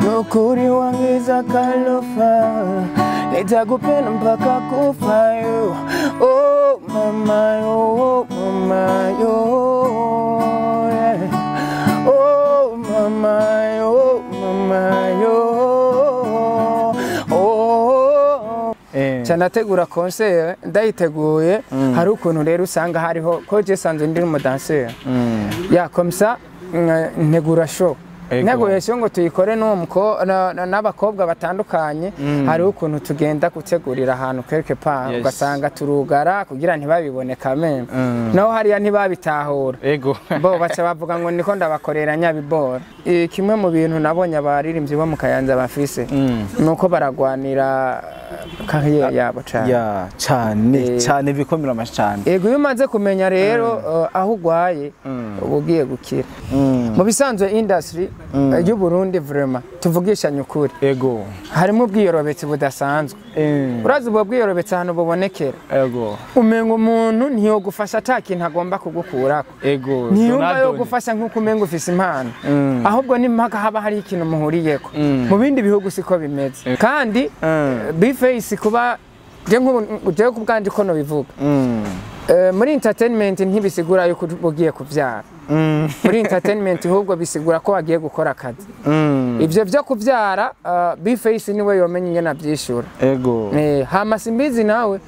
Nukuri wangiza kalofa, nitakupenda mpaka kufa yo. Oh mama, oh mama, yo, yeah. Oh mama, oh mama, yo. Oh. Canategura concert ndayiteguye, hari ukuntu rero usanga hariho ko je sanzwe ndi mu danseur. Ya comme ça ntegura show. Nteguye show ngo tuyikore n'uwo n'abakobwa batandukanye, hari ukuntu tugenda gutegurira ahantu quelque part ugasanga turugara kugira ntibabibone kameme. Naho hariya ntibabitahura. Ego. Bo baca bavuga ngo niko ndabakorera nyabibora. Kimwe mu bintu nabonye abaririmbyi bo mu Kayanza bafise nuko baragwanira carrière yabo cyane. Ya cyane cyane bikomera amashi cyane. Ego iyo umaze kumenya rero aho ugwaye uba ugiye gukira. Mu bisanzwe industry y'u Burundi vraiment tuvugishanye ukuri. Ego. Harimo ubwiyorobetse budasanzwe. Urazi ubwo bwiyorobetse ahantu bubonekera. Ego. Umenga umuntu ntiyogufasha ata kintu agomba kugukurako. Ego. Ntiyumva yogufasha nkuko umenga ufise impano. Ahubwo ni mpaka haba hari ikintu muhuriyeko. Mu bindi bihugu siko bimeze. Kandi B-Face kuba je nkubu je kubwanje ko no bivuga. Muri entertainment ntibisigura yuko ugiye kuvyara. Muri entertainment ahubwo bisigura ko wagiye gukora akazi. Ivyo vyo kuvyara B-Face niwe yomenye ingene avyishura. Ego. Hama simbizi nawe.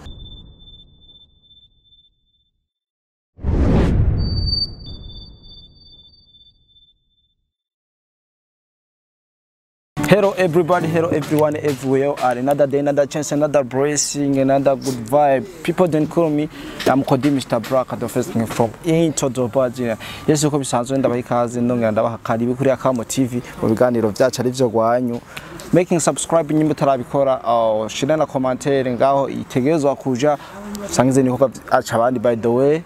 Hello everybody, hello everyone, everywhere. Another day, another chance, another blessing, another good vibe. People don't call me. I'm called Mr. Black, the first thing from into the body. Yes, uko bisanzwe ndabaha ikaze ndongera ndabaha karibu kuri Akamo TV mu biganiro byacu ari byo gwanyu. Making subscribe nyimba utarabikora, shira na commentaire ngaho itegerezwa kuja sangize niko aca abandi. By the way,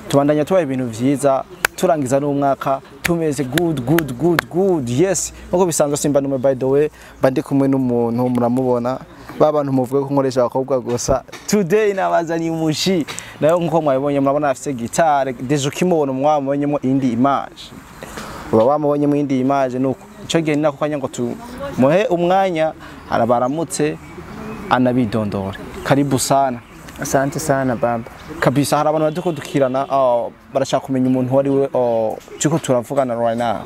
tubandanya tubaha ibintu vyiza, turangiza n'umwaka tumeze good good good good. Yes, nkuko bisanzwe simba nume. By the way, bandi kumwe n'umuntu muramubona, babantu muvuge ko nkoresha abakobwa gusa. Today nabazaniye umushi nayo nkuko mwabibonye, murabona afise guitare deje ukimubona mwamubonyemo indi image, uba wamubonyemo indi image. Nuko ico gihe nako kanya ngo tumuhe umwanya arabaramutse anabidondore. Karibu sana. Asante sana baba. Kabisa hari abantu bariko dukirana barashaka kumenya umuntu wari we turiko turavugana right now.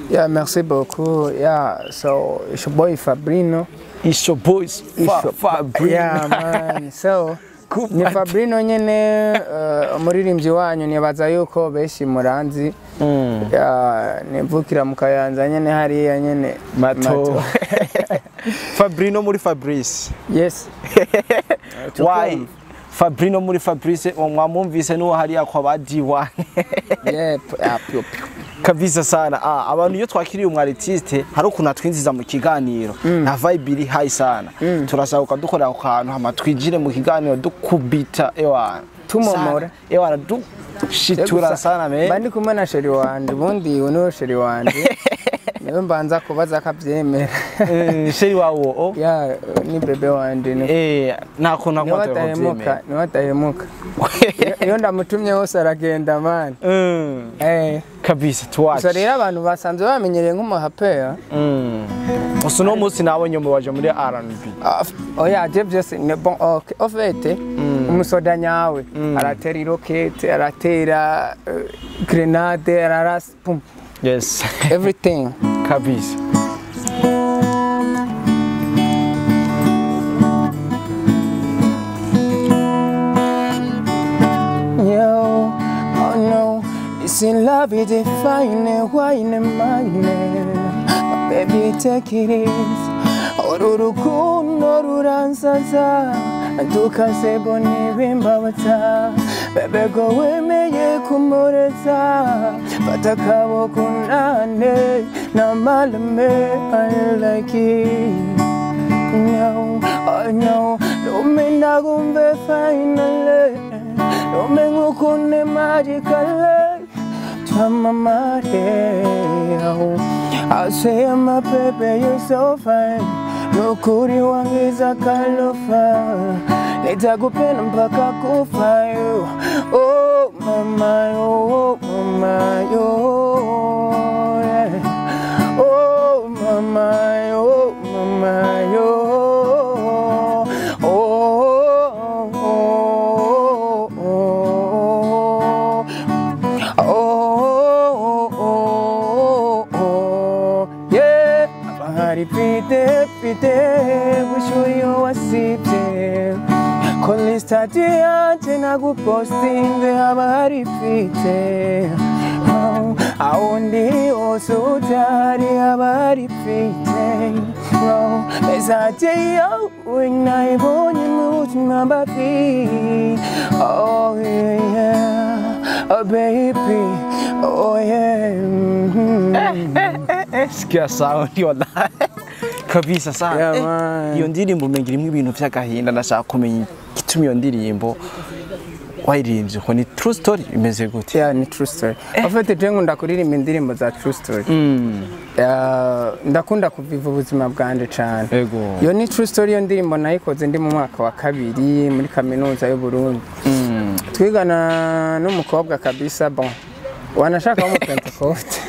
Yeah, merci beaucoup. Yeah, so it's your boy Fabrino. It's your boy Fabrino. Yeah man. So ni Fabrino nyene, umuririmbyi wanyu nibaza yuko benshi muranzi. Yeah, nivukira mu Kayanza nyene hariya nyene Mato. Fabrino muri Fabrice. Yes. Why Fabrino muri Fabrice mwamumvise nuwo hariya kwa ba D1. Yeah, kabisa sana. Abantu iyo twakiriye umu artiste hari ukuntu atwinjiza mu kiganiro na vibe iri high sana. Turashaka ukadukorera ku kantu hama twijire mu kiganiro dukubita ewana tumomora ewana dushitura sana me. Bandi kumwe na chéri wanje, ubundi uno chéri wanje niwe mbanza kubaza akabyemera. Chéri wawo? Ya, ni bébé wanje ni. Nako nako atahemuka, niwe atahemuka. Iyo ndamutumye hose aragenda man. Kabisa tuwache. So rero abantu basanzwe bamenyereye nk'umuhapera. Gusa uno munsi nabonye mubaje muri R&B. Oya, je byose ni bon. Okay, en fait umusoda nyawe aratera irokete, aratera grenade, ararasa pum. Yes. Everything. Kabisa. Yo, oh no, it's in love you define it, wine and mine. My baby, take it easy. Uru rukundo ruransaza, tukasebo nibimbabaza. Bebe go wemeye kumureza, fata akaboko nane na malame. I like it. No, oh no, lumena gumbe finally, lumengukune magically, twamamare. I say my baby, you're so fine. Nukuri wangiza kalofa, nitakupenda mpaka kufa yo. Oh mama, oh mama, yo, yeah. Oh mama. mama yo, mama yo. Oh, oh, oh, oh, oh, oh, yeah. Hari pite pite gushuyo wasipye kuri stati yanje nagupostinze haba hari pite aho ndi hose utari haba hari pite message yawe nayibonye mu buzima mbapi. Oh yeah, oh baby, oh yeah. Sikia sound, wallahi kabisa sana. Yeah, man. Iyo ndirimbo umenga irimo ibintu vy'agahinda, ndashaka kumenya igituma iyo ndirimbo wayiririmbye uko. Ni true story, imeze gute? Yeah, ni true story. En fait, je nkunda kuririmba indirimbo za true story. Ndakunda kuviva ubuzima bwanje cane. Iyo ni true story. Iyo ndirimbo nayikoze ndi mu mwaka wa kabiri muri kaminuza y'u Burundi. Twigana n'umukobwa kabisa, bon, wanashaka wo mu Pentecote.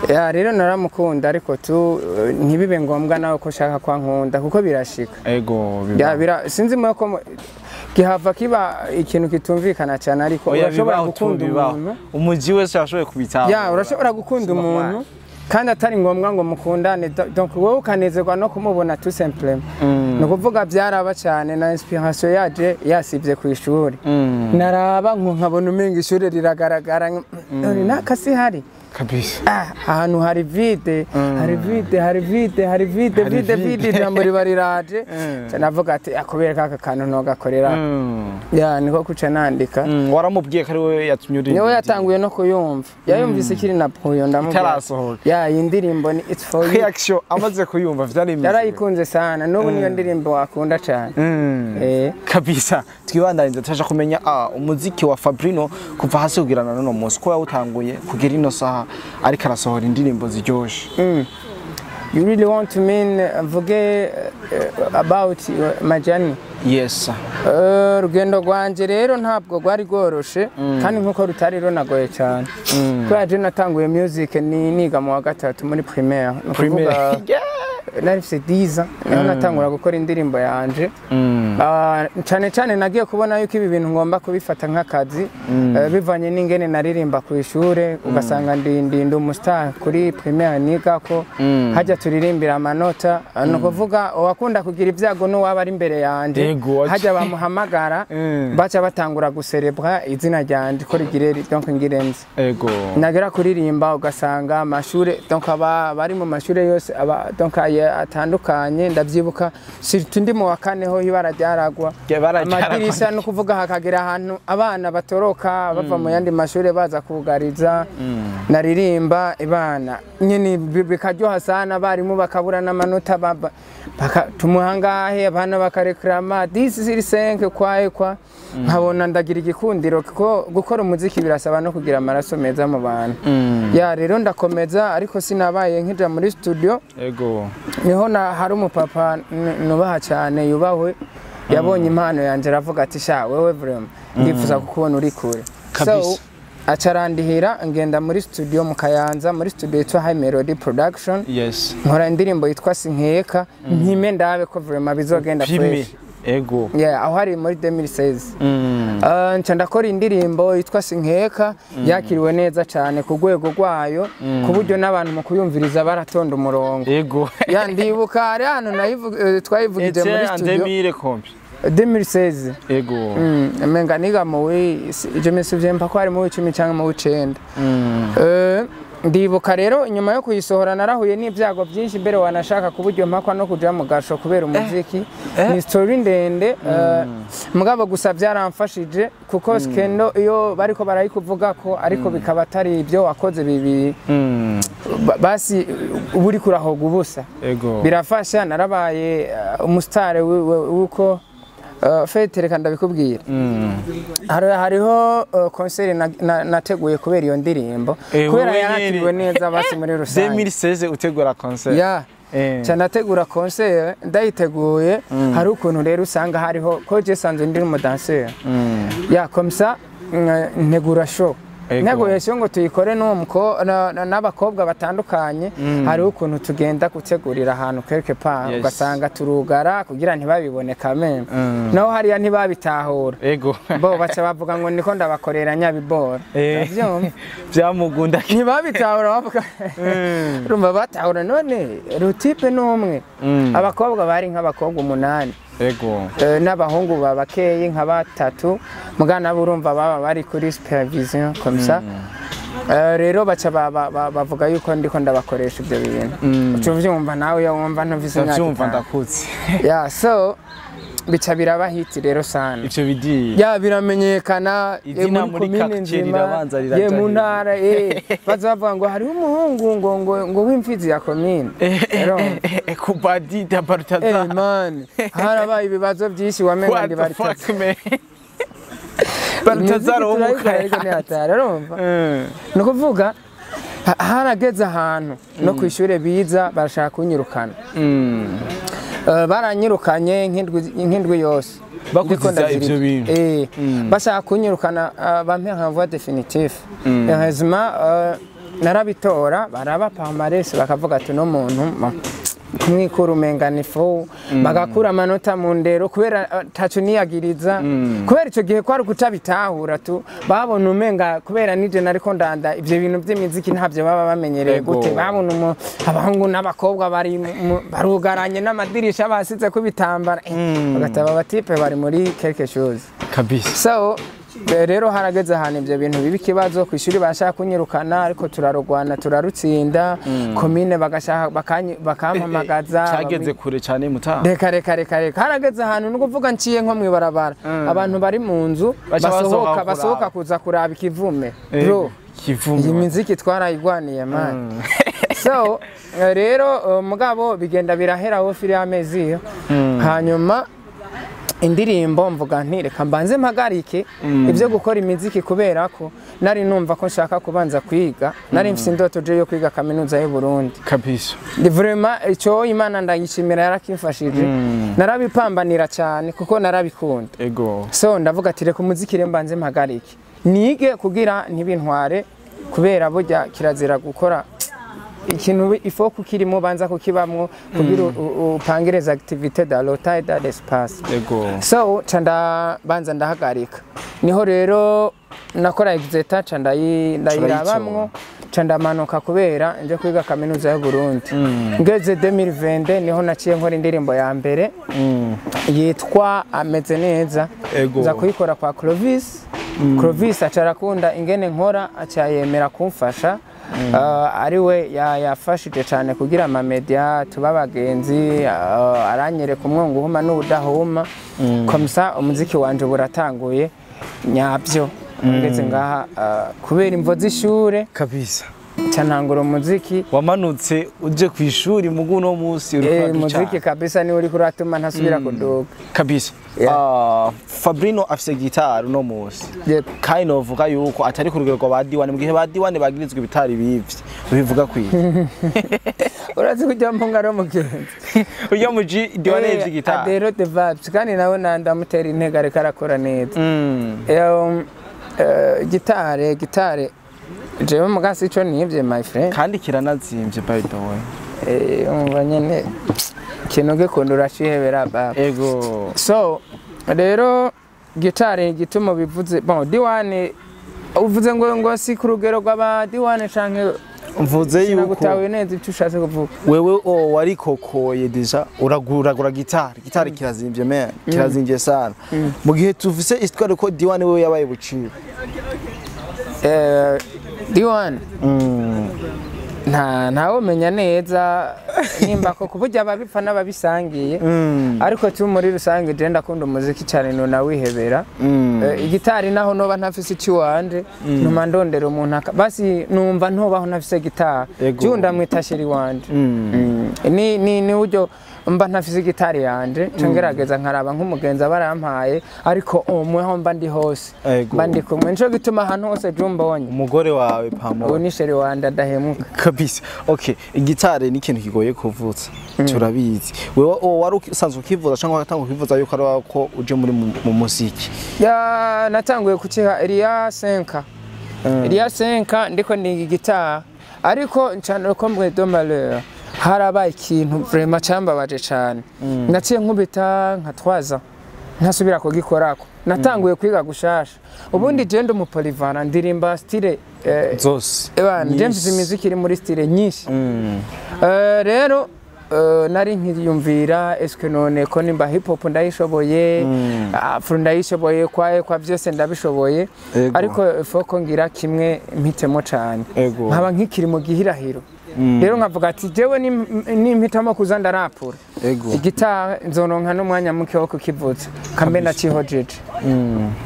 Ya, rero naramukunda, ariko tu ntibibe ngombwa nawe ko ushaka kwa nkunda, kuko birashika. Ya, bira sinzi mwe ko gihava kiba ikintu kitumvikana cyane, ariko Oya, urashobora bibaho tu, gukunda bibaho. umuntu. Umuji wese yashoboye kubitahura. Ya, urashobora gukunda umuntu kandi atari ngombwa ngo mukundane. Donc wowe ukanezerwa no kumubona tout simplement. Ni ukuvuga byaraba cyane na inspiration yaje yasibye ku ishuri, naraba nko nkabona umenga ishuri riragaragara, none nakasi hari Kabisa. Ah, ahantu hari vide, hari vide, hari vide, hari vide. Hari vide vide. Vide, ijambo riba riraje. Navuga ati akubera kaka kantu ntogakorera. Ya, niko kuca nandika. Waramubwiye ko ari we yatumye uririmba? Niwe yatanguye no kuyumva, yayumvise ikiri na puyo, ndamubwira. Itarasohoka. Ya, iyi ndirimbo ni it's for you. Reaction amaze kuyumva vyari imeze? Yarayikunze sana, n'ubu niyo ndirimbo wakunda cyane. Kabisa. Twibandaniza, turaja kumenya umuziki wa Fabrino kuva hasi kugira na none munsi, ko yawutanguye kugira ino saha ariko arasohora indirimbo ziryoshe. You really want to mean mvuge about my journey? Yes. Urugendo rwanjye rero ntabwo rwari rworoshe, kandi nkuko rutari runagoye cyane, kubera je natanguye music ni niga mu wa gatatu muri primaire. Ni ukuvuga nari mfise 10 ans niho natangura gukora indirimbo yanje. Cyane cyane nagiye kubona yuko ibi bintu ngomba kubifata nk'akazi, bivanye n'ingene naririmba ku ishure, ugasanga ndi umustar kuri primaire nigako, hajya turirimbira amanota. Ni ukuvuga uwakunda kugira ibyago n'uwaba ari imbere yanje, hajya bamuhamagara, baca batangura guserebra izina ryanje ko rigire, donc ngirenze. Nagera kuririmba ugasanga amashure, donc aba bari mu mashure yose aba, donc atandukanye. Ndabyibuka surtout ndi mu wa kane ho ibara ryaragwa. Ibara ryaragwa. Amadirisha, no kuvuga hakagera ahantu abana batoroka bava mu yandi mashure baza kugariza. Naririmba ibana nyine bikaryoha sana, abarimu bakabura n'amanota baba tumuhangahe, abana bakarekrama 10 sur 5 kwaye kwa nkabona ndagira igikundiro, kuko gukora umuziki birasaba no kugira amaraso meza mu bantu. Ya, rero ndakomeza, ariko sinabaye nkija muri studio. Niho na hari umupapa nubaha cyane, yubahwe, yabonye impano yanjye aravuga ati: "Sha wewe, vraiment ndifuza kukubona uri kure." So acarandihira, ngenda muri studio mu Kayanza, muri studio yitwa High Melody Production. Nkora indirimbo yitwa Sinkeka, mpime ndabe ko vraiment bizogenda Pime. fresh. Yeah, aho hari muri 2016. Nca ndakora indirimbo yitwa Sinkeka, yakiriwe neza cyane ku rwego rwayo, ku buryo n'abantu mu kuyumviriza baratonda umurongo. Ya, ndibuka hari ahantu twayivugije muri Ete en studio. 2000 combien? 2016. Menga niga mu wi, je me souviens pas ko hari mu w'icumi cyangwa mu w'icenda. Ndibuka rero inyuma yo kuyisohora narahuye n'ibyago byinshi, mbere wanashaka ku buryo mpakwa no kuja mu gasho kubera umuziki. Ni story ndende, mugabo gusa byaramfashije, kuko scandal iyo bariko barayikuvuga ko ariko bikaba atari ibyo wakoze bibi, basi uba uriko urahoga ubusa. Birafasha, narabaye umusitari w'uko fete. Reka ndabikubwira, hariho concert nateguye kubera iyo ndirimbo, kubera Wowe yakiriwe nyene. neza basi muri rusange. 2016 utegura concert? Ya. Ca nategura concert, ndayiteguye, hari ukuntu rero usanga hariho ko je sanzwe ndi umudanseur, ya, comme ça ntegura show. Nteguye show ngo tuyikore n'uwo n'abakobwa batandukanye, hariho ukuntu tugenda gutegurira ahantu quelque part, ugasanga turugara kugira ntibabibone kameme. Naho hariya ntibabitahura. Bo baca bavuga ngo niko ndabakorera nyabibora. Uravyumva? Vyamugunda. Ntibabitahura, bavuga, urumva, batahura none le type n'umwe, abakobwa bari nk'abakobwa 8, n'abahungu babakeyi nka batatu, mugana nabo urumva baba bari kuri supervision comme ça. Rero baca bavuga yuko ndiko ndabakoresha ibyo bintu. Uca uvyumva nawe iyo wumva ntuvise imyaka Ndavyumva. 5. Ndakutse. Yeah, so bica biraba hit rero sana. Ivyo bidiye. Ya, biramenyekana, Izina muri muri komine quartier nzima, rirabanza riraja ye mu hejuru. ntara, baza bavuga ngo hariho umuhungu ngo w'imfizi ya komine. Urumva? Kubadida Baltazar. Man, harabaye ibibazo byinshi, wamenga What ndi the Baltazar. fuck, man? Baltazar wo mu Ariko ni hatari, urumva? Ni ukuvuga harageze ahantu no ku ishure biza barashaka kunyirukana. Baranyirukanye nk'indwi yose. Bakuziza Ndiko ndazirika. ivyo bintu? Eh, bashaka kunyirukana, bampe renvoi définitif. Heureusement, narabitora, baraba palmarès bakavuga ati no muntu kumwikura umenga ni fou, bagakura amanota mu ndero kubera taco niyagiriza, kubera ico gihe kwari kutabitahura tu, babona umenga kubera nije nariko ndanda ivyo bintu vy'imiziki ntabyo baba bamenyereye. Gute babona abahungu n'abakobwa bari barugaranye n'amadirisha basize ko ibitambara, bagataba ba type bari muri quelque chose. So rero harageze ahantu ibyo bintu biba ikibazo ku ishuri, bashaka kunyirukana ariko turarugwana turarutsinda, komine bagashaka bakampamagaza. Cyageze kure cyane muta. Reka reka reka reka, harageze ahantu ni ukuvuga nciye nko mw'ibarabara, abantu bari mu nzu baca basohoka basohoka kuraba. Basohoka kuza kuraba ikivume, bro. Kivume. Iyi miziki twarayigwaniye, man. So rero mugabo bigenda birahera aho firi y'amezi, hanyuma indirimbo mvuga nti reka mbanze mpagarike ibyo gukora imiziki, kubera ko nari numva ko nshaka kubanza kwiga, nari mfite indoto je yo kwiga kaminuza y'u Burundi. Ndi vraiment icyo Imana ndayishimira, yarakimfashije, narabipambanira cyane kuko narabikunda. So ndavuga ati reka umuziki rero mbanze mpagarike nige kugira ntibintware, kubera burya kirazira gukora ikintu ifo kukirimo, banza kukibamwo kugira upangire les activités dans le temps et dans l'espace. So ca ndabanza ndahagarika, niho rero nakora exeta, ca ndayirabamwo, ca ndamanuka kubera nje kwiga kaminuza y'u Burundi. Ngeze 2020 niho naciye nkora indirimbo ya mbere yitwa Ameze Neza. Nza kuyikora kwa Clovis. Clovis aca arakunda ingene nkora, aca yemera kumfasha. Ari we yafashije cyane kugira ama media tuba abagenzi, aranyereka umwongo uhuma n'ubudahuma, comme ça umuziki wanje buratanguye nyabyo. Ngeze ngaha, kubera imvo z'ishure, ca ntangura umuziki. Wamanutse uje ku ishuri, mugu uno munsi uri kuraduca. Umuziki kabisa niwe uriko uratuma ntasubira kuduga. Yeah. Ah, Fabrino afise gitari uno munsi. Yep. Kandi novuga yuko atari ku rugero rwa ba D1, mu gihe ba D1 bagirizwa ibitari bivye ubivuga kwiye. Urazi kujya mpunga ari umugenzi. Ujya mu G D1 yivye gitari. Adero the vibes, kandi nawe ndamutera intege, ariko arakora neza. Gitare jewe mugasi ico nivye, my friend. Kandi kiranazimvye, by the way. Umva nyene, ikintu gikunda uracihebera baba. So rero gitare, igituma bivuze, bon, D1 uvuze ngo si ku rugero rw'aba D1 canke Mvuze yuko sinagutahuye neza icyo ushatse kuvuga. Wewe o warikokoye déjà, uraguragura gitari, kirazimvye man, kirazimvye sana, mu gihe tufise histoire ko D1 wewe yabaye buciwe. D1 ntawumenya neza nimba ko kuburyo ababipfa n'ababisangiye, ariko tu muri rusange je ndakunda umuziki cyane, nunawihebera. Igitari naho noba ntafise ikiwanje, numa ndondera umuntu basi numva ntobaho ntafise gitari. Jewe ndamwita chéri wanje. Ni buryo mba ntafise gitari yanje, nca ngerageza nkaraba nk'umugenzi aba arampaye, ariko umwe ho mba ndi hose mba ndi kumwe, nico gituma ahantu hose je umbonye Umugore wawe pamo. Ubu ni chéri wanje adahemuka. Kabisa. Okay, igitare ni ikintu kigoye kuvutsa, turabizi. Wewe wari usanzwe ukivuza cyangwa watanguye ukivuza yuko ari ko uje muri mu muziki? Ya, natanguye kukiha iriya senka. Il y a 5 ans ndiko niga gitari, ariko ncana ko mwe de malheur harabaye ikintu vraiment cyambabaje cyane. Naciye nkubita nka 3 ans ntasubira kugikorako. Natanguye kwiga gushasha. Ubundi je ndi umupolyvalent, ndirimba style zose. Ebana, je mfise imiziki iri muri style nyinshi. Rero nari nkiyumvira, eske none ko nimba hip hop ndayishoboye, afro ndayishoboye, kwaye kwa byose ndabishoboye, ariko foko ngira kimwe mpitemo cane, nkaba nkikiri mu gihirahiro. Rero nkavuga ati jewe nimpitamo kuza ndarapura igitari, nzoronka n'umwanya muke wo kukivuza, kambe ndacihojeje.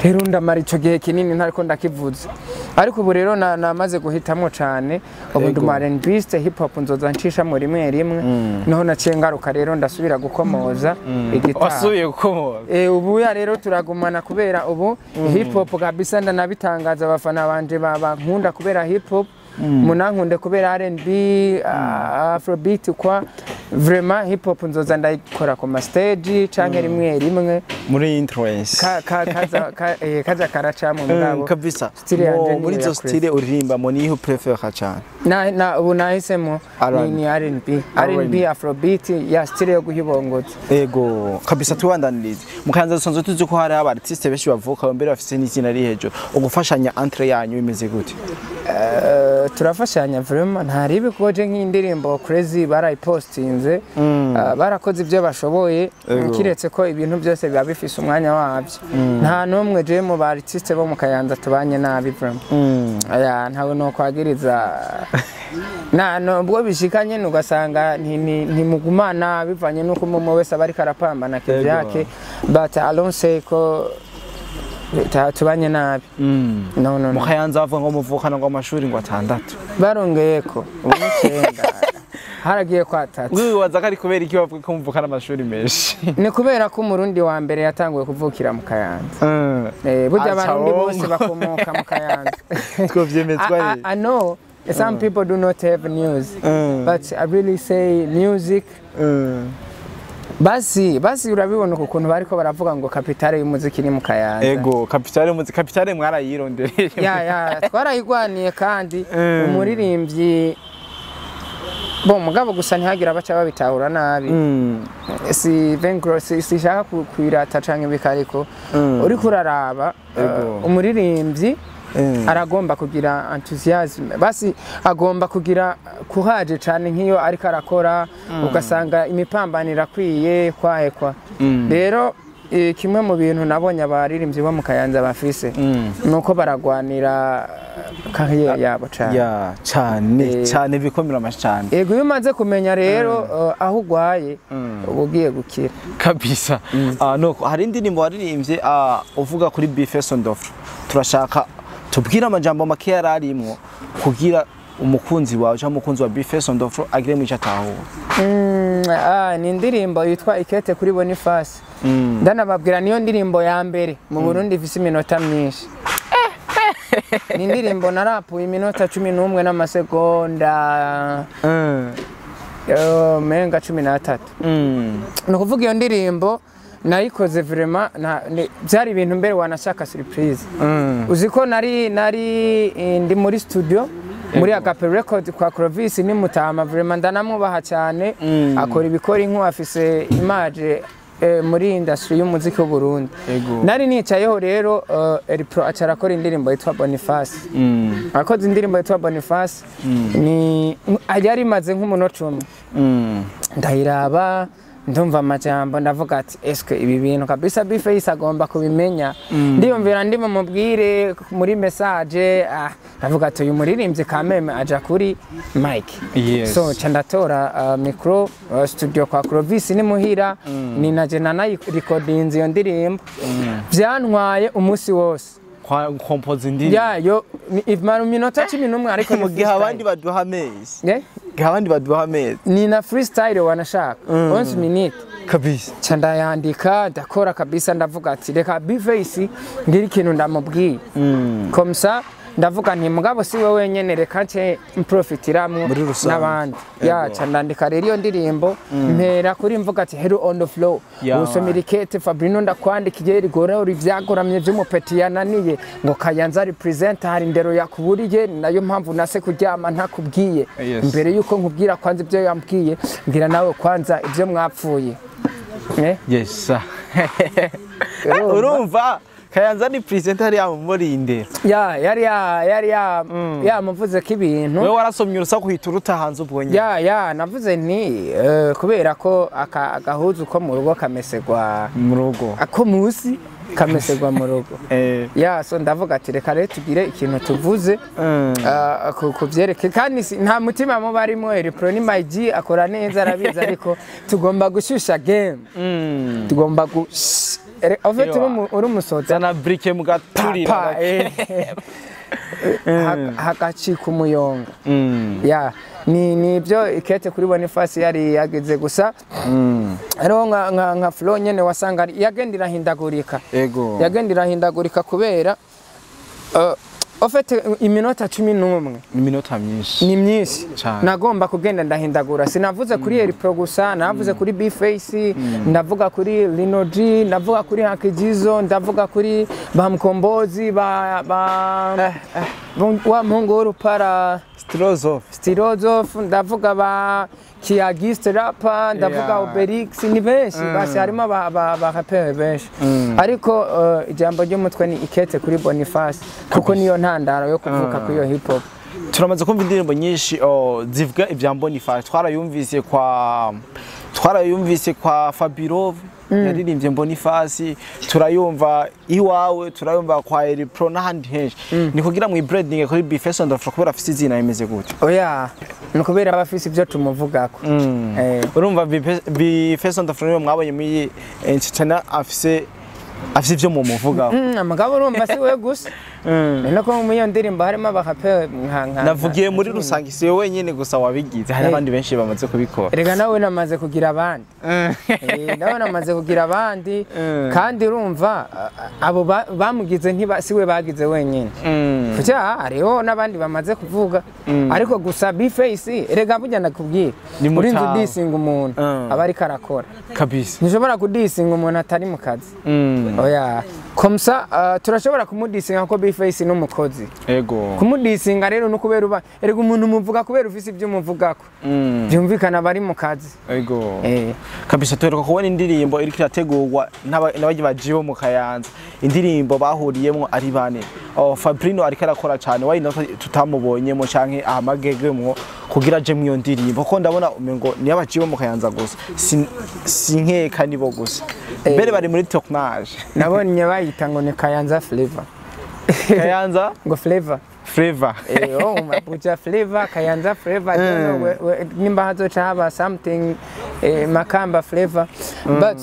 Rero ndamara ico gihe kinini ntariko ndakivuza, ariko ubu rero namaze guhitamo cane. Ubu ndi umu R&Biste, hip hop nzoza ncishamo rimwe rimwe. Niho naciye ngaruka rero ndasubira gukomoza igitari. Wasubiye gukomoza? Ubu ya rero turagumana, kubera ubu hip hop kabisa ndanabitangaza, abafana banje bankunda kubera hip hop, munankunde kubera R&B, afrobeat kwa. Vraiment hip hop nzoza ndayikora ku ma stage canke rimwe rimwe muri interest kaza karacamo mugabo. Kabisa. Style yanje Mo- muri niyo izo ya style uririmba mo, niho préfère cyane? Na ubu nahisemo R&B. ni R&B, R&B, afrobeat ya style yo guhibongoza. Ego kabisa, tubandanirize mu Kayanza. Dusanzwe tuzi ko hari aba artiste benshi bavuka mbere bafise n'izina riri hejuru. Ugufashanya entre yanyu bimeze gute? Turafashanya vraiment, ntaribi, kuko je nk'indirimbo Crazy barayipostinze, barakoze ibyo bashoboye. Kiretse ko ibintu byose biba bifise umwanya wabyo. Nta n'umwe je mu ba artiste bo mu Kayanza tubanye nabi vraiment. Aya ntawe no kwagiriza na nubwo bishika nyene ugasanga ntimugumana bivanye n'uko umwe wese aba ariko arapambana kivyake, but I don't say ko tubanye nabi, no, no, Mu no. Kayanza bavuga ngo muvukana ngo amashuri ngo atandatu. Barongeyeko, ubu n'icenda, haragiye kwa tatu. Wibaza ko ari kubera iki bavuga ko muvukana amashuri menshi? Ni kubera ko Umurundi wa mbere yatanguye kuvukira mu Kayanza. Burya Aca Abarundi bose wongo. bakomoka mu Kayanza. Twovyemezwa. I know some people do not have news, but I really say music. Basi basi urabibona ukuntu bariko baravuga ngo capitale y'umuziki ni mu Kayanza. Ego, capitale muzi, capitale mwarayirondereye. Ya, twarayigwaniye kandi umuririmbyi bo mugabo gusa ntihagira abaca babitahura nabi. Si vengro, si sishaka kwirata canke bikariko uriko uraraba, umuririmbyi aragomba kugira enthusiasm, basi agomba kugira courage cane nk'iyo ariko arakora, ugasanga imipambano irakwiye kwahe kwa. Rero kimwe mu bintu nabonye abaririmbyi bo mu Kayanza bafise nuko baragwanira carrière yabo cane. Ya cyane cyane, bikomera amashi cyane. Ego, iyo umaze kumenya rero aho ugwaye, uba ugiye gukira. Kabisa. Nuko hari indirimbo waririmbye uvuga kuri B-Face on the Floor. Turashaka tubwire amajambo make yari arimwo kugira umukunzi wawe cyangwa umukunzi wa B-Face on the Floor agire mu icyo atahura. Ni indirimbo yitwa Ikete kuri Boniface. Ndanababwira, niyo ndirimbo ya mbere mu Burundi ifise iminota myinshi. Ni indirimbo narapuye iminota 11 n'amasegonda menga 13. Ni ukuvuga iyo ndirimbo nayikoze vraiment byari ibintu mbere wanashaka surprise. Uzi ko nari ndi muri studio muri Agape Record kwa Clovis, ni mutama vraiment, ndanamwubaha cyane, akora ibikora inku, afise image muri industry y'umuziki w'u Burundi. Nari nicayeho rero, Elpro aca arakora indirimbo yitwa Boniface. Akoze indirimbo yitwa Boniface, ni yari imaze nk'umunota umwe. Ndayiraba, ndumva amajambo, ndavuga ati eske ibi bintu kabisa B-Face agomba kubimenya. Ndiyumvira ndi mumubwire muri message, ndavuga ati uyu muririmbyi kameme aja kuri mic. So nca ndatora micro, studio kwa Clovis ni muhira, ni naje nanayirekodinze iyo ndirimbo. Vyantwaye umunsi wose. Kwa kompoza indirimbo? Yayo imara iminota 11, ariko ni Mu gihe freestyle. abandi baduha amezi. Eh? Gihe abandi baduha amezi. Ni na freestyle wanashaka 11 minute. Kabisa. Ca ndayandika, ndakora kabisa, ndavuga ati reka B-Face ngira ikintu ndamubwiye comme ça. Ndavuga nti mugabo si we wenyene, reka nce mprofitiramwo Muri rusange. n'abandi. Ego. Yaca ndandika rero iyo ndirimbo, mpera kuri mvuga ati "Hello on the floor." Usomera ikete Fabrino, ndakwandikiye rigora uri vyagoramye vy'umupeti yananiye ngo Kayanza represent, hari ndero yakuburiye, ni nayo mpamvu nase kuryama ntakubwiye. Mbere yuko nkubwira kwanza ibyo yambwiye, mbwira nawe kwanza ibyo mwapfuye. Eh? Yes sir. Urumva Kayanza ni presenter yabo muri indero. Ya, yari yamuvuze ko ibintu. Wewe warasomye urusaku uhita uruta hanze ubwo nyine. Ya, navuze nti kubera ko agahuzu ko mu rugo kamesegwa mu rugo. Ako musi kamesegwa mu rugo. Ya, so ndavuga ati reka rero tugire ikintu tuvuze ku vyereke, kandi nta mutima muba arimo. Pro ni my G, akora neza, arabizi, ariko tugomba gushusha game, tugomba gu en fait uri umusoza. Zana briquet mugaturira. Pa, hagacika umuyonga. Ya, ni ibyo ikete kuri Boniface yari yageze gusa. Hariho nka flow nyene wasanga yagenda irahindagurika. Yagenda irahindagurika kubera en fait iminota 11 Iminota myinshi. Ni myinshi. Cane. Nagomba kugenda ndahindagura. Sinavuze kuri Eri Pro gusa, navuze kuri B-Face, ndavuga kuri Lino G, ndavuga kuri Hakijizo, ndavuga kuri ba Mkombozi, ba wa muhungu w'urupara. Strozof. Stirozof, ndavuga ba Kiagiste rapper, ndavuga Obelix, ni benshi basi, harimo ba rapper benshi, ariko ijambo ry'umutwe ni ikete kuri Boniface, kuko niyo ntandaro yo kuvuka kuri iyo hip hop. Turamaze kumva indirimbo nyinshi, oh, zivuga ibya Boniface. Twarayumvise kwa Fabirov yaririmbye Boniface, turayumva iwawe, turayumva kwa Eri Pro n'ahandi henshi. Ni kugira mu branding kuri B-Face on the floor kubera afise izina imeze gutyo? Oya, ni ukubera aba afise ibyo tumuvugako. Urumva B-Face on the floor niwe mwabonye muri entertainer afise ivyo mumuvugaho. Mugabo urumva si we gusa, ni no ko muri iyo ndirimbo harimo abarape nka Navugiye muri rusange, si wowe wenyine gusa wabigize, hari abandi benshi bamaze kubikora. Erega nawe namaze kugira abandi. Nawe namaze kugira abandi, kandi urumva abo bamugize ntiba si we bagize wenyine. Kuja hariho n'abandi bamaze kuvuga, ariko gusa B-Face, erega burya ndakubwira, Ni urinze mutaho. udisinga umuntu aba ariko arakora. Ntushobora kudisinga umuntu atari mu kazi. Oya, comme ça turashobora kumudisinga kuko B-Face n'umukozi. Kumudisinga rero no kubera uba, erega umuntu umuvuga kubera ufise ibyo umuvugako, byumvikana bari mu kazi. Kabisa, tuheruka kubona indirimbo iriko irategurwa n'abarya bajiye bo mu Kayanza, indirimbo bahuriyemwo ari bane. Oh, Fabrino ariko arakora cane, why not tutamubonyemo canke ahamagegemwo kugira aje mw'iyo ndirimbo? Kuko ndabona umengo niyo abajiye bo mu Kayanza gusa, sinkeka nibo gusa mbere bari muri tournage. Nabonye bayita ngo ni Kayanza Flavor. Kayanza ngo Flavor. Flavor. Oh, Mabuja Flavor, Kayanza Flavor, I don't know, nimba hazoca haba something Makamba Flavor, but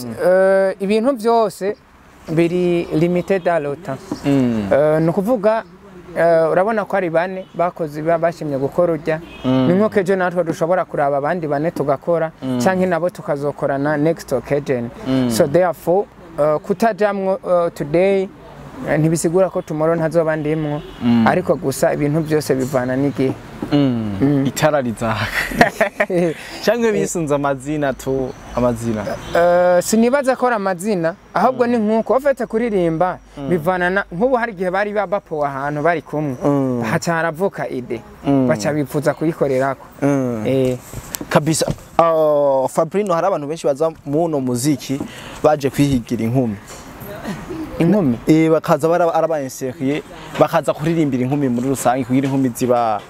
ibintu byose biri limited à le temps. Ni ukuvuga urabona ko ari bane bakoze, bashimye gukora urya, ni nk'uko ejo natwe dushobora kuraba abandi bane tugakora, canke nabo tukazokorana next occasion. So therefore kutajamwo today ntibisigura ko tomorrow ntazoba ndimwo, ariko gusa ibintu byose bivana n'igihe. Itara rizaka canke bisunze amazina tu, amazina? Sinibaza ko ari amazina, ahubwo ni nk'uko bafite kuririmba bivana na nk'ubu hari igihe bari babapowe ahantu bari kumwe, haca haravuka idée, baca bifuza kuyikorerako. Kabisa. Fabrino, hari abantu benshi baza muno muziki baje kwihigira inkumi. Inkumi? Bakaza arabainsekiye, bakaza kuririmbira inkumi muri rusange kugira inkumi ziba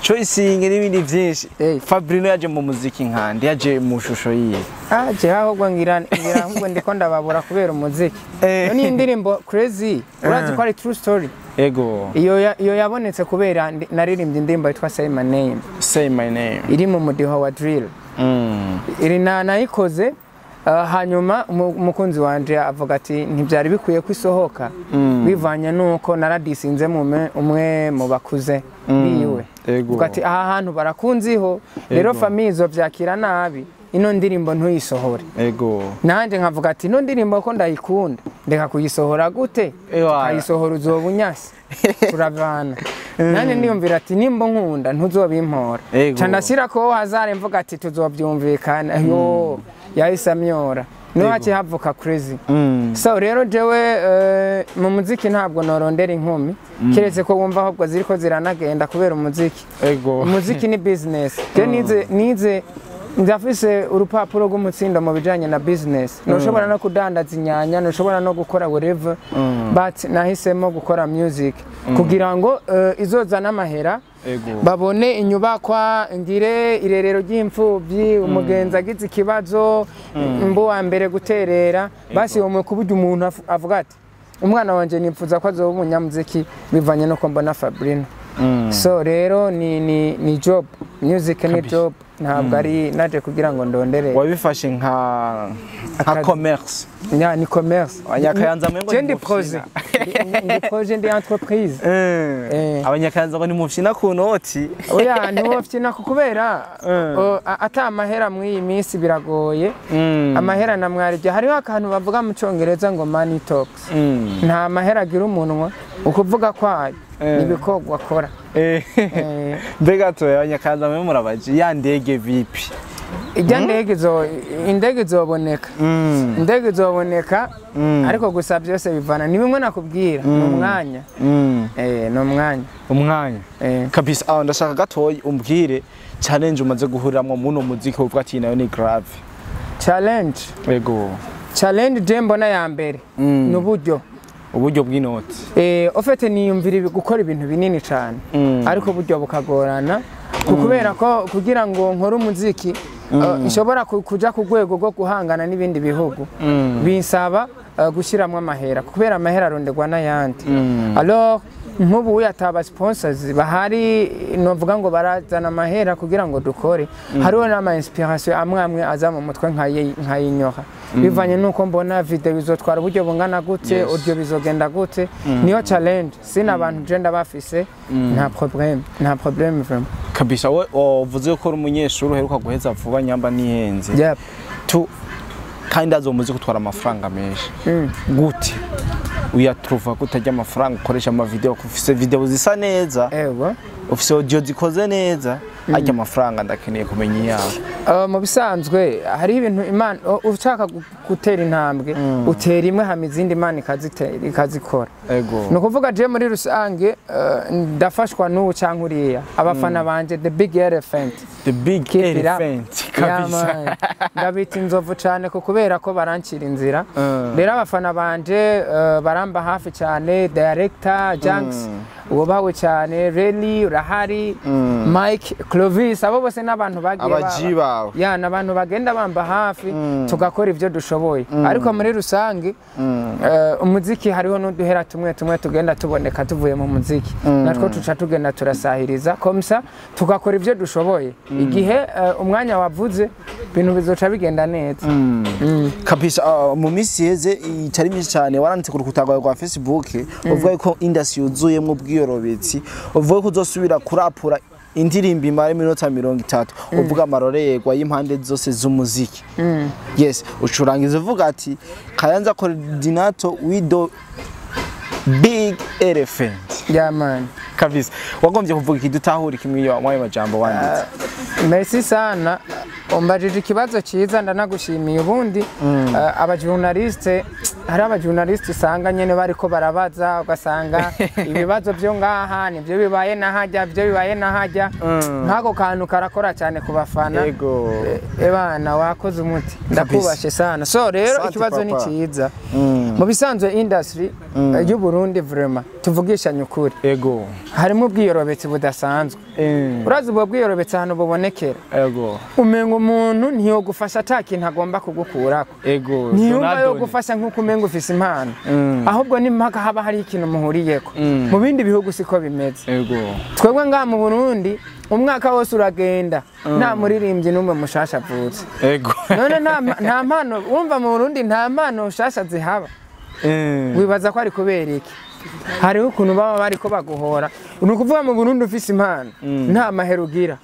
choicing n'ibindi byinshi. Fabrino yaje mu muziki nkandi yaje mu shusho yiye? Ah, je ahubwo ngira ahubwo ndiko ndababura kubera umuziki. Iyo ni indirimbo Crazy, urazi ko ari true story. Ego. Iyo yabonetse kubera naririmbye indirimbo yitwa Say My Name. Say My Name. Iri mu mudiho wa drill. Iri na nayikoze hanyuma umukunzi wanje avuga ati ntibyari bikwiye ko isohoka, bivanye nuko naradisinze umwe mu bakuze biwe. Ego. Avuga ati aha hantu barakunziho rero, Ego. famille izovyakira nabi. Ino ndirimbo ntuyisohore. Nanjye nkavuga ati ino ndirimbo ko ndayikunda, ndeka kuyisohora gute? Tukayisohora uzoba unyase, turavana. Nanjye niyumvira ati nimba nkunda ntuzobimpora. Ca ndashyira ko hazare, mvuga ati tuzobyumvikana. Yo yahise amyora, niho haciye havuka Crazy. So rero jewe mu muziki ntabwo norondera inkumi, keretse ko wumva ahubwo ziriko ziranagenda kubera umuziki. Umuziki ni business. Je nize, ndafise urupapuro rw'umutsindo mu bijanye na business. Ntushobora no kudandaza inyanya, ntushobora no gukora whatever, but nahisemo gukora music kugira ngo izozana amahera, babone inyubakwa, ngire irerero ry'imfubyi, umugenzi agize ikibazo mbu wa mbere guterera. Basi uwo kuburyo umuntu avuga ati umwana wanje nipfuza ko azoba umunyamuziki bivanye no mbona Fabrino. So rero ni job, music ni job, ntabwo ari naje kugira ngo ndondere. Wabifashe nka Akazi. commerce. Nya, ni commerce. Abanyakayanza mwengo Je ndi ni projet, ndi projet, ndi entreprise. Abanyakayanza ngo nimufyina ku noti. Oya, ntiwofyina kubera ata amahera mw'iyi minsi biragoye. Amahera na mwaribyo, hariho akantu bavuga mu Cyongereza ngo "Money talks." Nta mahera agira umunwa, ukuvuga kwayo nibikorwa akora. Mbega toya, abanyakayanza mwe murabaje ya ndege vipi? Ijya ndege izo, indege izoboneka, indege izoboneka, ariko gusa byose bivana ni bimwe nakubwira, ni umwanya. Ni umwanya. Umwanya. Kabisa. Ah, ndashaka gatoyi umbwire challenge umaze guhuriramwo muno muziki uvuga ati nayo ni grave. Challenge? Ego. Challenge je mbona ya mbere ni uburyo. Uburyo bw'inoti. Au fait niyumvira gukora ibintu binini cyane, ariko uburyo bukagorana, kubera ko kugira ngo nkore umuziki nshobora kuja ku rwego rwo guhangana n'ibindi bihugu, binsaba gushyiramo amahera, kubera amahera aronderwa n'ayandi. Alors nk'ubu ataba sponsors bahari novuga ngo barazana amahera kugira ngo dukore. Hariho n'ama inspiration amwe amwe aza mu mutwe nkayinyoha bivanye nuko mbona video bizotwara uburyo bungana gute, audio bizogenda gute. Niyo challenge. Sina abantu je ndabafise, nta problème, nta problème vraiment. Kabisa. We uvuze ko uri umunyeshuri uheruka guheza vuba, nyamba nihenze. Yep. Tu kandi azo muziki utwara amafaranga menshi, gute uyatruva kutarya amafaranga ukoresha ama video? Ufise video zisa neza, ufise audio zikoze neza, arya amafaranga ndakeneye kumenya iyawe. Mu bisanzwe hariho ibintu Imana, ushaka gutera intambwe, utera imwe hama izindi Imana ikazikora. Ni ukuvuga je muri rusange ndafashwa n'ubu cyangwa uriya, abafana banje, the big elephant. The big Keep it up. elephant. Yeah, Kabisa. man. Ndabita inzovu cyane ko kubera ko barancira inzira. Rero abafana banje baramba hafi cyane. Director Janks wubawe cyane, Reli urahari, Mike, Clovis, abo bose n'abantu bagiye Abaji bawe. Ya, n'abantu bagenda bamba hafi, tugakora ibyo dushoboye. Ariko muri rusange umuziki hariho n'uduhera tumwe tumwe tugenda tuboneka tuvuye mu muziki, natwo tuca tugenda turasahiriza comme ça, tugakora ibyo dushoboye. Igihe umwanya wavuze, ibintu bizoca bigenda neza. Kabisa. Mu minsi iheze itari myinshi cyane waranditse ku rukuta rwawe rwa Facebook uvuga ko industry yuzuyemwo ubwiyorobetsi, uvuga ko uzosubira kurapura indirimbo imara iminota 30, uvuga amarorerwa y'impande zose z'umuziki. Yes, ucurangiza uvuga ati "Kayanza coordinator with the big elephant." Yeah, man. Kabisa, wagombye kuvuga ikidutahura kimwe iyo mwayo majambo wanditse. Merci sana, umbajije ikibazo cyiza, ndanagushimiye. Ubundi abajournaliste, hari abajournaliste usanga nyene bariko barabaza, ugasanga ibibazo byo ngaha nibyo bibaye n'ahajya, byo bibaye n'ahajya. Nk'ako kantu karakora cyane ku bafana. Ebana wakoze umuti, ndakubashe sana. So rero Asante, ikibazo ni papa. cyiza. Mu bisanzwe industry y'u Burundi, vraiment tuvugishanye ukuri, harimo ubwiyorobetsi budasanzwe. Urazi ubwo bwiyorobetsi ahantu bubonekera? Umenga umuntu ntiyogufasha ata kintu agomba kugukurako. Ntiyumva yo Donadoni. gufasha nk'uko umenga ufise impano, ahubwo ni mpaka haba hari ikintu muhuriyeko. Mu bindi bihugu siko bimeze. Twebwe ngaha mu Burundi umwaka wose uragenda nta muririmbyi n'umwe mushasha avutse. None nta mpano wumva mu Burundi, nta mpano nshasha zihaba. Wibaza ko ari kubera iki? Hariho ukuntu baba bariko baguhora. Ni ukuvuga mu Burundi ufise impano, nta mahera ugira,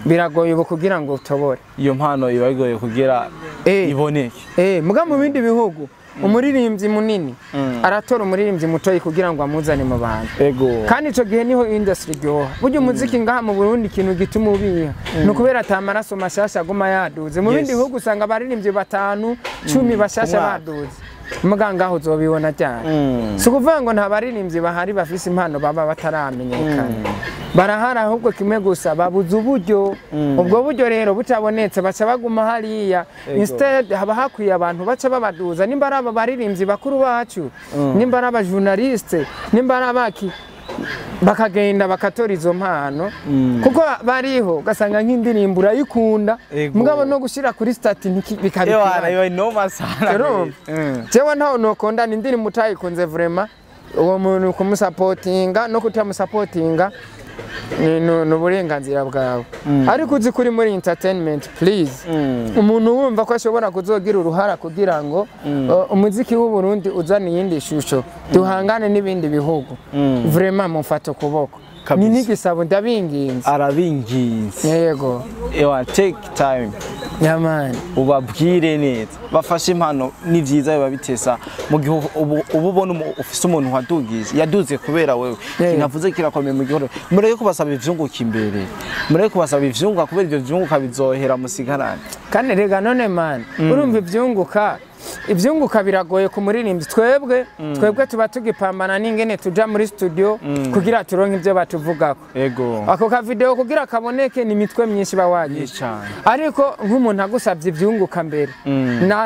biragoye ubu kugira ngo utobore. Iyo mpano iba igoye kugira iboneke. Muga mu bindi bihugu umuririmbyi munini aratora umuririmbyi mutoyi kugira ngo amuzane mu bantu. Kandi ico gihe niho industry iryoha. Burya umuziki ngaha mu Burundi, ikintu gituma ubiha ni ukubera ata maraso mashasha aguma yaduze. Mu bindi bihugu usanga abaririmbyi batanu, 10 bashasha Ku mwaka. baduze. Muga ngaho uzobibona cyane. Si ukuvuga ngo nta baririmbyi bahari bafise impano baba bataramenyekana, barahari, ahubwo kimwe gusa babuze uburyo. Ubwo buryo rero butabonetse, baca baguma hariya. Instead haba hakwiye abantu baca babaduza, nimba ari aba baririmbyi bakuru bacu, nimba ari abajournaliste, nimba ari abaki, bakagenda bakatora izo mpano, kuko bariho. Ugasanga nk'indirimbo urayikunda, mugabo no gushyira kuri statut bikaba Ewana, ikibazo. Iyo noma sana. Urumva? Jewe ntaho nokunda ni indirimbo utayikunze, vraiment uwo muntu kumusapotinga no kutamusapotinga ni uburenganzira bwawe. Ariko uzi kuri muri entertainment, please, umuntu wumva ko ashobora kuzogira uruhara kugira ngo umuziki w'u Burundi uzane iyindi shusho, duhangane n'ibindi bihugu, vraiment mufate ukuboko. Kabisa. Ni n'igisabo, ndabinginze. Arabinginze. Yego. Ewa, take time. Yamani. Ubabwire neza bafashe impano. Ni byiza, biba bitesa mu gihe ubu ubona ufise umuntu wadugize, yaduze kubera wewe. Kinavuze kirakomeye mu gihe mureke kubasaba ivyunguka imbere, mureke kubasaba ivyunguka, kubera ivyo vyunguka bizohera musigarane. Kandi rega none man, urumva ivyunguka biragoye ku muririmbyi. Twebwe tuba tugipambana n'ingene tuja muri studio kugira turonke ivyo batuvugako. Ako ka video kugira kaboneke ni imitwe myinshi bawagize. Cane. Ariko nk'umuntu agusabye ivyunguka mbere,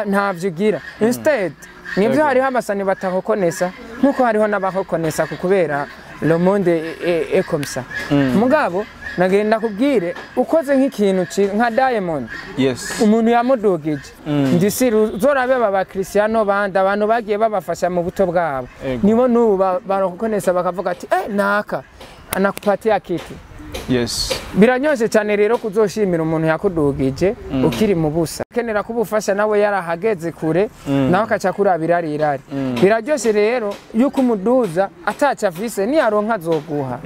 ntavyo ugira. Instead nivyo, hariho abasani batahokonesa nkuko hariho n'abahokonesa, ku kubera le monde est comme ça. Mugabo nagenda kubwire, ukoze nk'ikintu nka Diamond, umuntu yamudugije, ndisi uzorabe aba Cristiano bandi, abantu bagiye babafasha mu buto bwabo, nibo n'ubu barokonesa bakavuga ati eh naka anakupatia kitu. Biranyoshe cyane rero kuzoshimira umuntu yakudugije ukiri mu busa, kenera kubufasha nawe yarahageze kure, nawe akaca kurabira irari irari. Biraryoshe rero yuko umuduza ataca afise, niyaronka azoguha.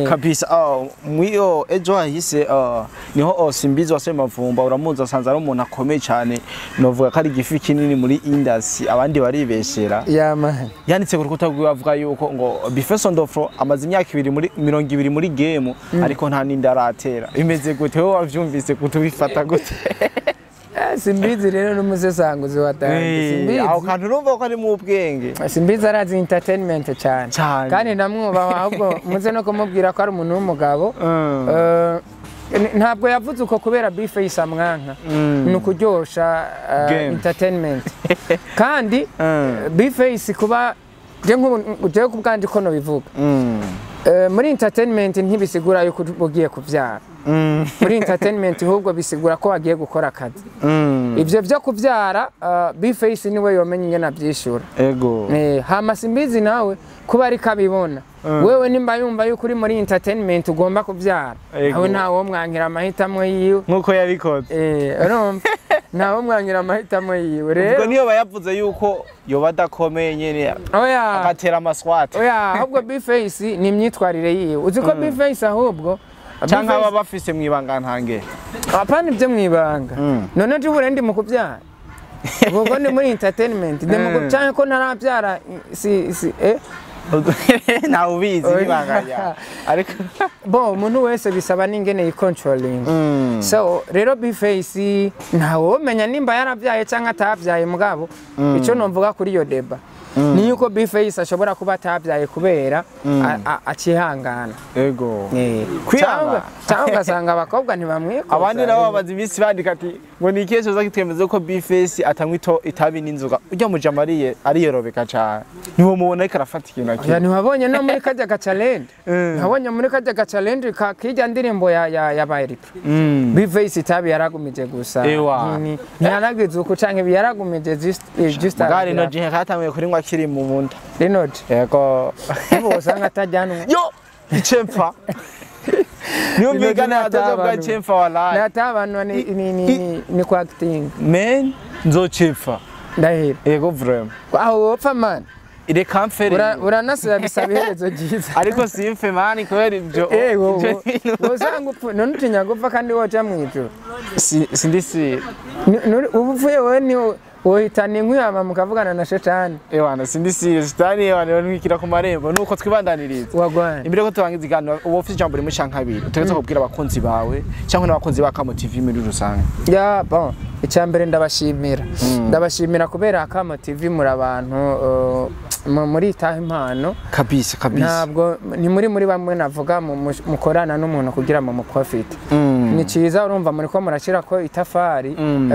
Kabisa. Mwiyo ejo hahise niho Simbizi wa Semavumba, uramuzi, asanze ari umuntu akomeye cyane, novuga ko ari igifi kinini muri industry, abandi baribeshera. Yeah, man. Yanditse ku rukuta rwiwe avuga yuko ngo B-Face on the floor amaze imyaka ibiri muri 20 muri game, ariko nta n'inda aratera. Bimeze gute? Wowe wavyumvise gute? Ubifata gute? Simbizi rero n'umusesanguzi wa danje. Aho Simbizi. kantu urumva ko ari mu bwenge. Simbizi arazi entertainment cyane. Cyane. Kandi ndamwubaha, ahubwo muze no kumubwira ko ari umuntu w'umugabo. Ntabwo yavuze uko kubera B-Face amwanka, ni ukuryosha Game. entertainment. Kandi B-Face kuba je nk'ubu, jewe ku bwanje ko nobivuga, muri entertainment ntibisigura yuko ugiye kuvyara. Muri entertainment ahubwo bisigura ko wagiye gukora akazi. Ivyo vyo kuvyara, B-Face niwe yomenya ingene avyishura. Hama Simbizi nawe kuba ariko abibona, wewe nimba yumva yuko uri muri entertainment ugomba kuvyara, aho ntawo mwankira amahitamo yiwe. Nkuko yabikoze. Urumva, ntawo mwankira amahitamo yiwe. Ubwo Rero niyo bayavuze yuko yoba adakomeye nyene, oya, agatera amaswate. Oya, ahubwo B-Face ni imyitwarire yiwe. Uzi ko B-Face ahubwo Canke B-Face- aba bafise mwibanga ntange. Apana ibyo mwibanga. None je ubu ndi mu kubyara, ubwo ndi muri entertainment, ndi mu canke ko ntarabyara, si Ntawe ubizi n'ibanga ryawe ariko. Bon, umuntu wese bisaba n'ingene yicontrolling. So rero B-Face ntawomenya nimba yarabyaye cyangwa atabyaye. Mugabo icyo numvuga kuri iyo débat ni yuko B-Face ashobora kuba atabyaye kubera acihangana. Kwihangana. Cyangwa ugasanga abakobwa ntibamwikoza. Abandi nabo bamaze iminsi bandika ati ngo ni ikihe coza kitwemeza ko B-Face atanywa itabi n'inzoga? Ujya mujama ariye ariyorobeka cane, niwo mubona ariko arafata ikintu Ya, akiri. ntiwabonye no muri kajya ga challenge? Ntiwabonye muri kajya ga challenge ka kijya ndirimbo ya Bayripo? B-Face itabi yaragumije gusa. Ntiyaragize uku canke ibi, yaragumije just Mugari no aragira. gihe katanguye kurinywa akiri mu munda. Rino Yego. ubu usanga atajyanwa. Yo, icemfa niyo ataza bwa icemfa, wallahi. Natabanwa ni kwa acting. Men, nzocepfa. Ndahira. Yego, vraiment. Aho wopfa man. Reka mfere. Uranasaba bisaba iherezo ryiza. Ariko simfe man, kubera ibyo. Eh, wowe usanga upfu none utinya gupfa kandi woja mw'ijuru? Sindisi. Ubu upfuye wowe ni wohitana inkwi hama mukavugana na shetani. Ewana, sindisi sitani, ewana, ntwikira ku marembo nuko twibandaniriza. Wagwana. Imbere ko turangiza iganiro, uba ufite ijambo rimwe canke abiri utegerezwa kubwira abakunzi bawe cyangwa n'abakunzi ba Kamo TV muri rusange. Ya, bon, icya mbere ndabashimira kubera Akamo TV muri abantu muritaho impano. Kabisa kabisa. Ntabwo ni muri bamwe navuga mukorana n'umuntu kugira ngo muprofite. Ni cyiza, urumva muri ko murashyira ko itafari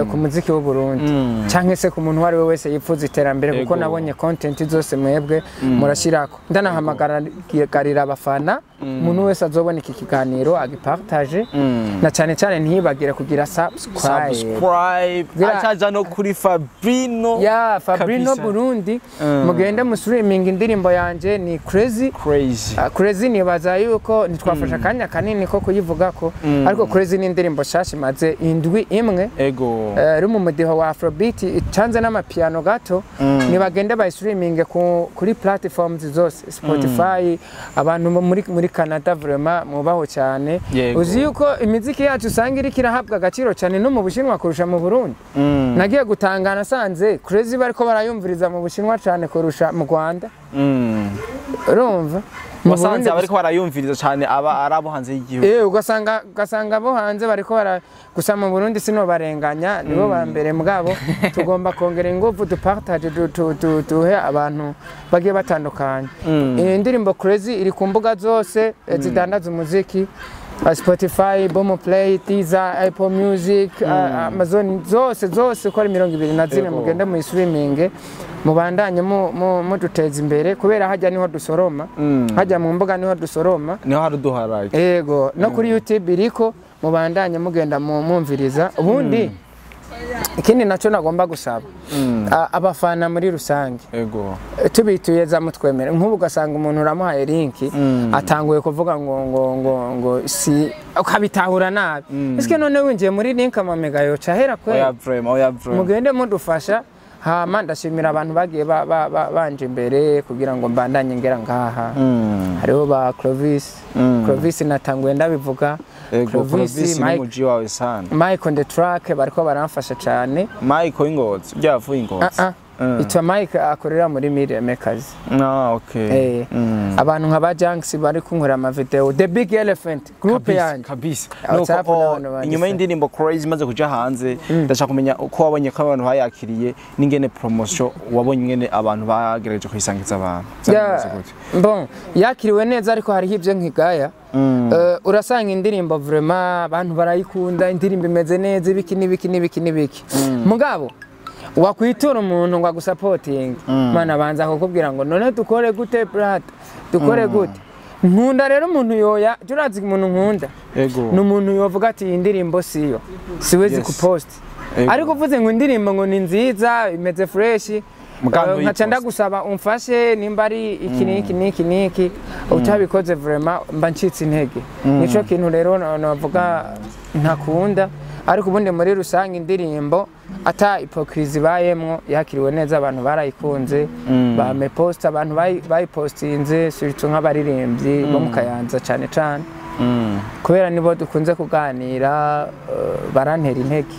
ku muziki w'u Burundi cyangwa se ku muntu uwo ari we wese yifuza iterambere, kuko nabonye content zose mwebwe murashyirako. Ndanahamagarira abafana, umuntu wese azobona iki kiganiro agipartage, na cyane cyane ntiyibagire kugira subscribe. Subscribe. Acaja no kuri Fabrino. Ya, Fabrino. Kabisa. Burundi, mugende mu streaming indirimbo yanje ni Crazy. Crazy. Crazy, nibaza yuko ntitwafashe akanya kanini ko kuyivugako, ariko Crazy ni indirimbo shasha imaze indwi imwe. Iri mu mudiho wa Afrobeat icanze n'amapiano gato. Nibagende bayistreaminge kuri platforms zose, Spotify. Abantu bo muri Canada vraiment mubaho cyane. Uzi yuko imiziki yacu usanga iriko irahabwa agaciro cyane no mu Bushinwa kurusha mu Burundi? Nagiye gutangana nasanze Crazy bariko barayumviriza mu Bushinwa cyane kurusha mu Rwanda. Urumva mu Wasanze Burundi abariko barayumviriza cyane aba ari abo hanze y'igihugu. Ugasanga abo hanze bariko bara, gusa mu Burundi sinobarenganya, nibo ba mbere, mugabo tugomba kongera ingufu, dupartage, duhe abantu bagiye batandukanye. Iyi ndirimbo Crazy iri ku mbuga zose zidandaza umuziki, Spotify, Boomplay, Deezer, Apple Music, Amazon, zose zose uko ari 24. Mugende mu streaming, mubandanye muduteza imbere, kubera hajya niho dusoroma, hajya mu mbuga niho dusoroma. Niho hari uduharage. Ego, no kuri YouTube iriko. Mubandanye mugenda mumviriza. Ubundi ikindi nacyo nagomba gusaba abafana muri rusange, tubituye za mutwemere. Nk'ubu ugasanga umuntu uramuhaye link, atanguye kuvuga ngo si ukabitahura nabi. Ese none winjiye muri link amamega yoca ahera kweli? Oya vraiment, oya vraiment. Mugende mudufasha. Hama ndashimira abantu bagiye banje imbere kugira ngo mbandanye ngera ngaha. Hariho ba Clovis. Clovis natanguye ndabivuga. Clovis ni Mike, muji wawe sana. Mike on the track, bariko baramfasha cyane. Mike w'Ingozi byavuye Ingozi? Ah ah. Itwa Mike, akorera muri Media Makers. Ah, okay. Abantu nka ba Junks bari kunkorera ama video, The Big Elephant group yanjye. Kabisa. WhatsApp Nuko n'abantu banditse. Inyuma y'indirimbo Crazy imaze kuja hanze, ndashaka kumenya uko wabonye ko abantu bayakiriye n'ingene promotion wabonye, ingene abantu bagerageje kuyisangiza abantu. Byameze gute? Bon, yakiriwe neza, ariko hariho ibyo nkigaya. Urasanga indirimbo vraiment abantu barayikunda, indirimbo imeze neza, ibiki n'ibiki n'ibiki n'ibiki, mugabo wakwitura umuntu ngo agusapotinge, mana banza kukubwira ngo none dukore gute brother, dukore gute? Nkunda rero umuntu yoya turazi, umuntu nkunda ni umuntu yovuga ati iyi ndirimbo siyo, siwezi kupost. Ariko uvuze ngo indirimbo ngo ni nziza, imeze fresh, Mugambi nkaca uyipost. ndagusaba umfashe nimba ari iki n'iki n'iki n'iki, utabikoze vraiment mba ncitse intege. Nico kintu rero navuga ntakunda. Ariko ubundi muri rusange indirimbo ata hypocrisie ibayemwo, yakiriwe neza, abantu barayikunze, bame post, abantu bayipostinze, surtout nk'abaririmbyi bo mu Kayanza cyane cyane, kubera nibo dukunze kuganira, barantera intege.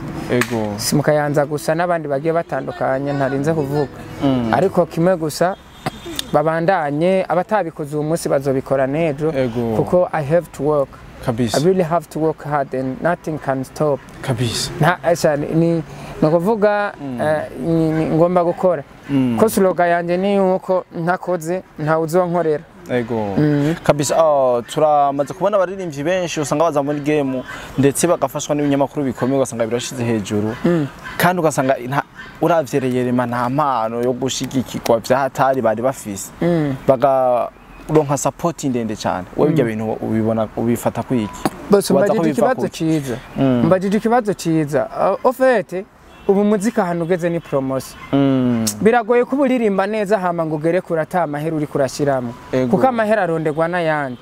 Si mu Kayanza gusa, n'abandi bagiye batandukanye ntarinze kuvuga. Ariko kimwe gusa, babandanye, abatabikoze uyu munsi bazobikora n'ejo, kuko I have to work. I really have to work hard and nothing can stop. Nta esa ni ukuvuga ngomba gukora, ko slogan yanjye ni yuko ntakoze ntawe uzonkorera. Ego. Kabisa, oh, turamaze kubona abaririmbyi benshi usanga baza muri game ndetse bagafashwa n'ibinyamakuru bikomeye, ugasanga birashize hejuru, kandi ugasanga uravye réellement nta mpano yo gushigikirwa vyahatari bari bafise, bagaronka support ndende cyane. Wowe ibyo bintu ubibona, ubifata kwiki? Bose Waza ko mbajije biva ikibazo kuki? ciza, mbajije ikibazo ciza. Au fait Ubu muzika ahantu ugeze ni promotion. Biragoye kuba uririmba neza hama ngo ugere kure ata amahera uri kurashyiramo, kuko amahera aronderwa n'ayandi.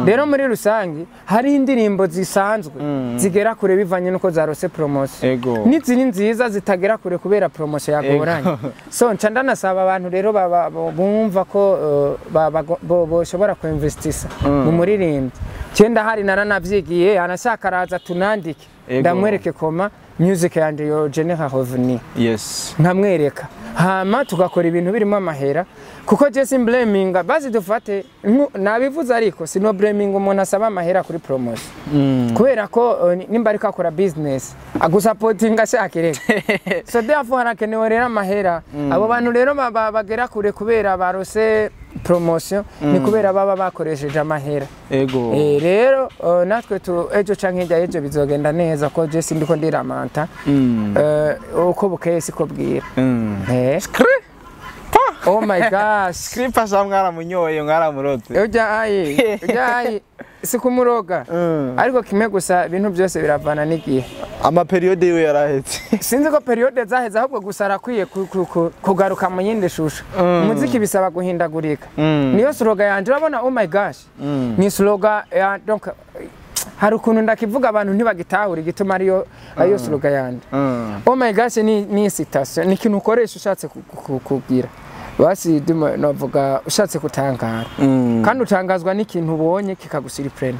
Rero muri rusange hari indirimbo zisanzwe zigera kure bivanye n'uko zarose promotion, n'izindi nziza zitagera kure kubera promotion yagoranye. So nca ndanasaba abantu rero bumva ko boshobora kuinvestisa mu muririmbyi. Cyenda hari naranavyigiye, anashaka araza tunandike, ndamwereke koma music yanje yo généra revenu, nkamwereka, hama tugakora ibintu birimo amahera, kuko je simblaminga. Bazi dufate nabivuze, ariko sino blaminga umuntu asaba amahera kuri promotion, kubera ko nimba ariko akora business agusapotinga ashaka. So therefore harakenewe rero amahera. Abo bantu rero bagera kure kubera barose promotion ni kubera baba bakoresheje amahera. Rero natwe tu ejo canke hirya ejo bizogenda neza, ko je sindiko ndiramanta. Uko bukeye siko bwira. Oh my gosh. Skripa sha, mwaramunyoye, mwaramuroze. Ujya ayi, ujya ayi si kumuroga, ariko kimwe gusa, ibintu byose biravana n'igihe. Ama période yiwe yarahetse. Sinzi ko période zaheze, ahubwo gusa arakwiye kugaruka mu yindi shusho. Umuziki bisaba guhindagurika. Niyo slogan yanje, urabona, "Oh my gosh" ni slogan ya, donc hari ukuntu ndakivuga abantu ntibagitahura igituma ariyo slogan yanje. "Oh my gosh" ni citation, ni ikintu ukoresha ushatse kugira basi ndimo novuga ushatse kutangara, kandi utangazwa n'ikintu ubonye kikagusurprena.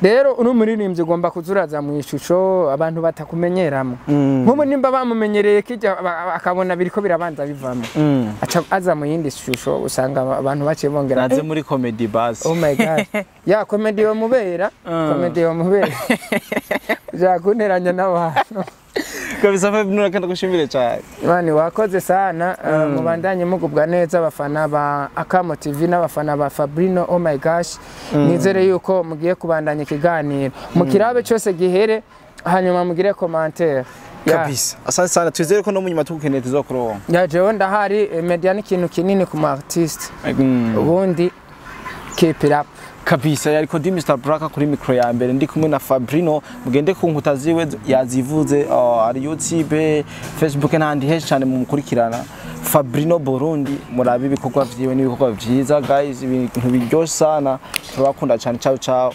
Rero uno muririmbyi ugomba kuzuraza mu ishusho abantu batakumenyeramo. Nk'ubu nimba bamumenyereye kijya, akabona biriko birabanza bivamo, aca aza mu yindi shusho, usanga abantu baciye bongera Naze muri comedy basi. Oh my God, ya comedy yo mubera, comedy yo mubera byakunteranya n'abantu. Kabisa, Fabrino, kandi gushimire cyane. Mani wakoze sana. Mubandanye mugubwa neza, abafana ba Akamo TV n'abafana ba Fabrino Oh my gosh. Nizere yuko mugiye kubandanya ikiganiro mukirabe cyose gihere, hanyuma mugire commentaire. Ya. Kabisa, asante sana, twizere ko no munyuma tugukeneye tuzokuronka. Ya, jewe ndahari. Media ni ikintu kinini ku mu artiste. Ubundi keep it up. Kabisa, yariko di Mr Black kuri micro ya mbere, ndi kumwe na Fabrino. Mugende ku nkuta ziwe yazivuze, ari YouTube, Facebook n'ahandi henshi cyane, mumukurikirana Fabrino Burundi, murabe ibikorwa vyiwe n'ibikorwa vyiza guys, ibintu biryoshye sana, turabakunda cyane. Ciao ciao.